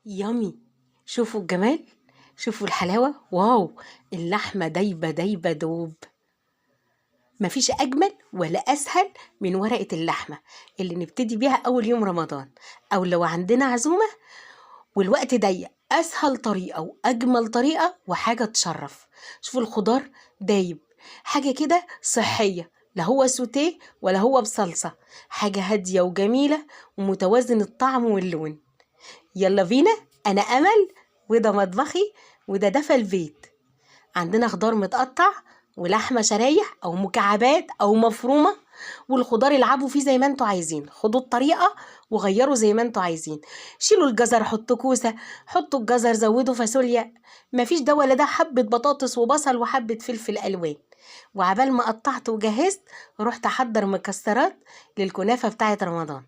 yummy. شوفوا الجمال، شوفوا الحلاوة، wow، اللحمة دايبة دايبة دوب. مفيش أجمل ولا أسهل من ورقة اللحمة اللي نبتدي بيها أول يوم رمضان، أو لو عندنا عزومة والوقت ضيق. أسهل طريقة وأجمل طريقة وحاجة تشرف. شوفوا الخضار دايب، حاجة كده صحية، لا هو سوتيه ولا هو بصلصة، حاجة هادية وجميلة ومتوازن الطعم واللون. يلا بينا، أنا أمل وده مطبخي وده دفى البيت. عندنا خضار متقطع ولحمة شرايح أو مكعبات أو مفرومة، والخضار العبوا فيه زي ما انتوا عايزين، خدوا الطريقة وغيروا زي ما انتوا عايزين. شيلوا الجزر، حطوا كوسة، حطوا الجزر زودوا فاصوليا، مفيش ده ولا ده، حبة بطاطس وبصل وحبة فلفل ألوان. وعبال ما قطعت وجهزت رحت أحضر مكسرات للكنافة بتاعة رمضان.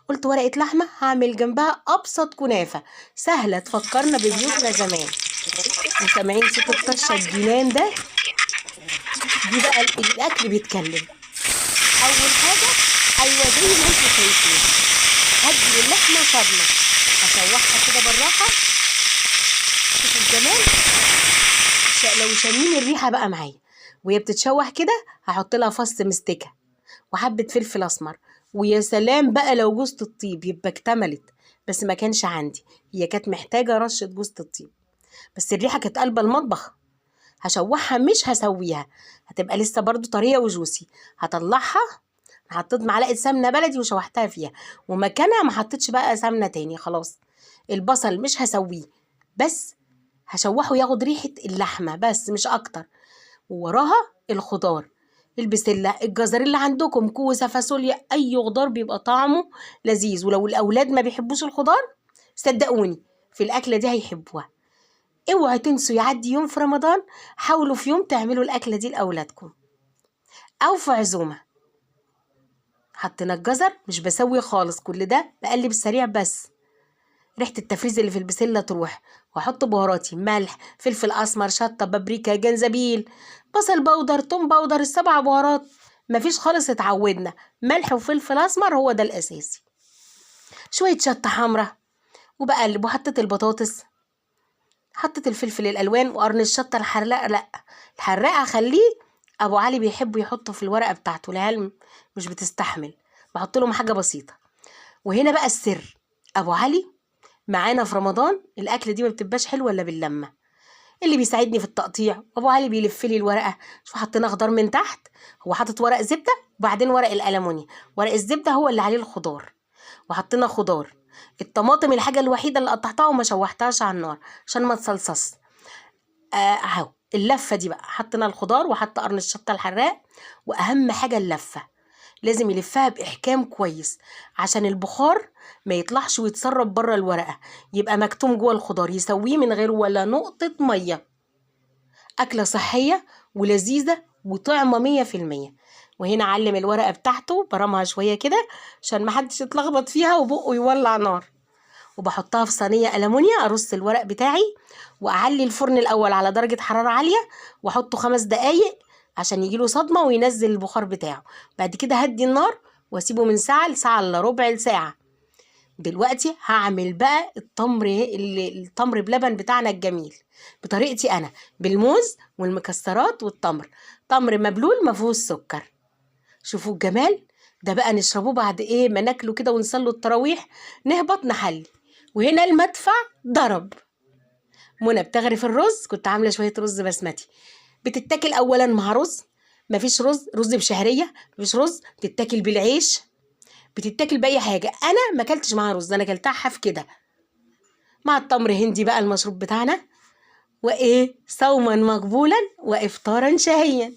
قلت ورقة لحمة هعمل جنبها أبسط كنافة سهلة تفكرنا ببيوتنا زمان. وسامعين صوت الطشة الجنان ده؟ دي بقى الأكل بيتكلم. أول حاجة أيوة زي ما انتوا شايفين، هدي اللحمة صدمة، هشوحها كده بالراحة. شوفوا الجمال، لو شامين الريحة بقى معايا وهي بتتشوح كده، هحط لها فص مستكة وحبة فلفل أسمر، ويا سلام بقى لو جوزة الطيب يبقى اكتملت. بس ما كانش عندي، هي كانت محتاجة رشة جوزة الطيب، بس الريحة كانت قلبة المطبخ. هشوحها مش هسويها، هتبقى لسه برضو طرية وجوسي. هطلعها، حطيت معلقة سمنة بلدي وشوحتها فيها، ومكانها ما حطيتش بقى سمنة تاني خلاص. البصل مش هسويه، بس هشوحه ياخد ريحة اللحمة بس مش أكتر. ووراها الخضار، البسلة، الجزر اللي عندكم، كوسة، فاصوليا، أي خضار بيبقى طعمه لذيذ. ولو الأولاد ما بيحبوش الخضار صدقوني في الأكلة دي هيحبوها. اوعوا تنسوا يعدي يوم في رمضان، حاولوا في يوم تعملوا الأكلة دي لأولادكم أو في عزومة. حطينا الجزر، مش بسوي خالص، كل ده بقلب سريع بس ريحة التفريز اللي في البسلة تروح. واحط بهاراتي، ملح، فلفل اسمر، شطة، بابريكا، جنزبيل، بصل powder، توم powder، السبع بهارات مفيش خالص، اتعودنا ملح وفلفل اسمر هو ده الاساسي. شوية شطة حمرا وبقلب. وحطيت البطاطس، حطيت الفلفل الالوان وقرن الشطة الحراقة. لا الحراقة خليه ابو علي بيحب يحطه في الورقة بتاعته، العيال مش بتستحمل، بحط لهم حاجة بسيطة. وهنا بقى السر، ابو علي معانا في رمضان الاكله دي ما بتبقاش حلوه الا باللمه، اللي بيساعدني في التقطيع وابو علي بيلف لي الورقه. شوف حطينا خضار من تحت، هو حاطط ورق زبده وبعدين ورق الالمونيا، ورق الزبده هو اللي عليه الخضار، وحطينا خضار. الطماطم الحاجه الوحيده اللي قطعتها وما شوحتهاش على النار عشان ما تصلصص. اهو اللفه دي بقى، حطينا الخضار وحط قرن الشطه الحراق. واهم حاجه اللفه لازم يلفها بإحكام كويس عشان البخار ما يطلعش ويتسرب بره الورقة، يبقى مكتوم جوه الخضار، يسويه من غير ولا نقطة مية. أكلة صحية ولذيذة وطعمة 100%. وهنا علم الورقة بتاعته، برمها شوية كده عشان ما حدش يتلخبط فيها وبقه يولع نار. وبحطها في صينية ألمونيا، أرص الورق بتاعي وأعلي الفرن الأول على درجة حرارة عالية وأحطه 5 دقايق عشان يجيله صدمة وينزل البخار بتاعه. بعد كده هدي النار واسيبه من ساعة لساعة الا ربع لساعة. دلوقتي هعمل بقى التمر بلبن بتاعنا الجميل بطريقتي أنا، بالموز والمكسرات والتمر، تمر مبلول ما فيهوش سكر. شوفوا الجمال ده بقى، نشربوه بعد ايه ما ناكله كده ونصلوا التراويح، نهبط نحلي. وهنا المدفع ضرب. منى بتغرف الرز، كنت عاملة شوية رز بسمتي، بتتاكل أولا مع رز، مفيش رز، رز بشعرية، مفيش رز، بتتاكل بالعيش، بتتاكل بأي حاجة. أنا ما اكلتش معاها رز، أنا اكلتها حاف كده مع التمر هندي بقى المشروب بتاعنا. وإيه، صوما مقبولا وإفطارا شهيا.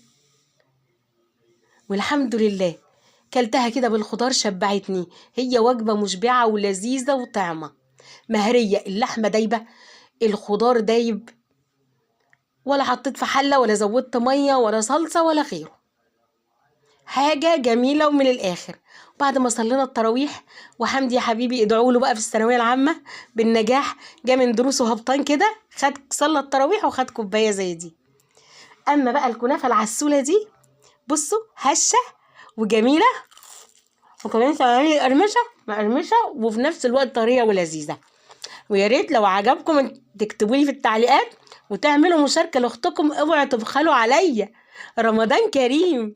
والحمد لله كلتها كده بالخضار، شبعتني. هي وجبة مشبعة ولذيذة وطعمة مهرية، اللحمة دايبة، الخضار دايب، ولا حطيت في حلة ولا زودت مية ولا صلصة ولا غيره. حاجة جميلة ومن الآخر. بعد ما صلينا التراويح، وحمدي يا حبيبي ادعوا له بقى في الثانوية العامة بالنجاح، جه من دروسه هبطان كده، خد صلى التراويح وخد كوباية زي دي. أما بقى الكنافة العسولة دي، بصوا هشة وجميلة، وكمان قرمشة مقرمشة، وفي نفس الوقت طرية ولذيذة. ويا ريت لو عجبكم تكتبوا لي في التعليقات وتعملوا مشاركة لاختكم، اوعوا تبخلوا عليا. رمضان كريم.